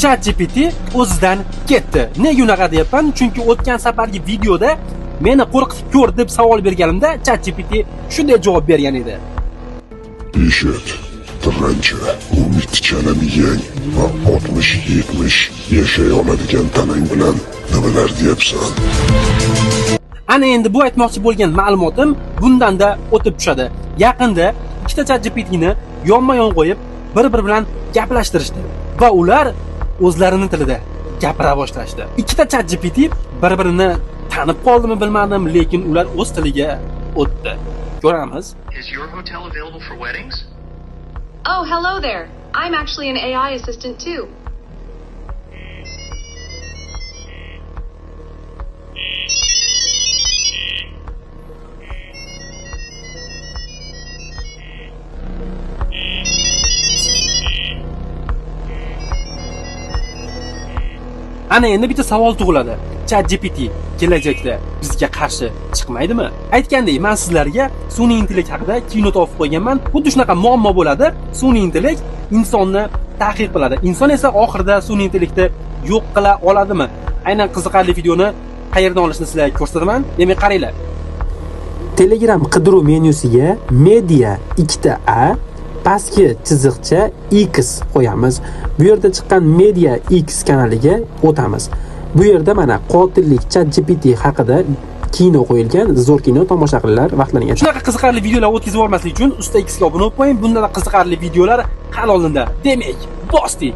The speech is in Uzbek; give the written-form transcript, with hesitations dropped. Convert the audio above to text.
ChatGPT o'zidan ketdi. Nega unaqa deyapman? Chunki o'tgan safargi videoda meni qo'rqitib ko'r deb savol berganimda ChatGPT shunday javob bergan edi. Eshit, tirrancha, u mitchala miyang va 60-70 yashay oladigan tanang bilan nimalar deyapsan? Ana endi bu aytmoqchi bo'lgan ma'lumotim bundan-da o'tib tushadi. Yaqinda ikkita ChatGPTni yonma-yon qo'yib, bir-biri bilan gaplashtirishdi va ular o'zlarini tilida gapira boshlashdi. Ikkita ChatGPT bir-birini tanib qoldimi bilmadim, lekin ular o'z tiliga o'tdi. Ko'ramiz. Is your hotel available for weddings? Oh, hello there. I'm actually an AI assistant too. Ana endi bitta savol tug'iladi. ChatGPT kelajakda bizga qarshi chiqmaydimi? Aytgandek, men sizlarga sun'iy intellekt haqida kino topib qo'yganman. Xuddi shunaqa muammo bo'ladi. Sun'iy intellekt insonni ta'qib qiladi. Inson esa oxirida sun'iy intellektni yo'q qila oladimi? Aynan qiziqarli videoni qayerdan olishni sizlarga ko'rsataman. Demak, qaranglar. Telegram qidiruv menyusiga media 2 A pastki chiziqcha X qo'yamiz. Bu yerda chiqqan Media X kanaliga o'tamiz. Bu yerda mana qotillik ChatGPT haqida kino qo'yilgan, zo'r kino, tomosha qilinglar vaqtlaringga. Shunaqa qiziqarli videolar o'tkazib yubormaslik uchun Usta X ga obuna bo'lib qo'ying. Bundan qiziqarli videolar hali oldinda. Demak, bosdik.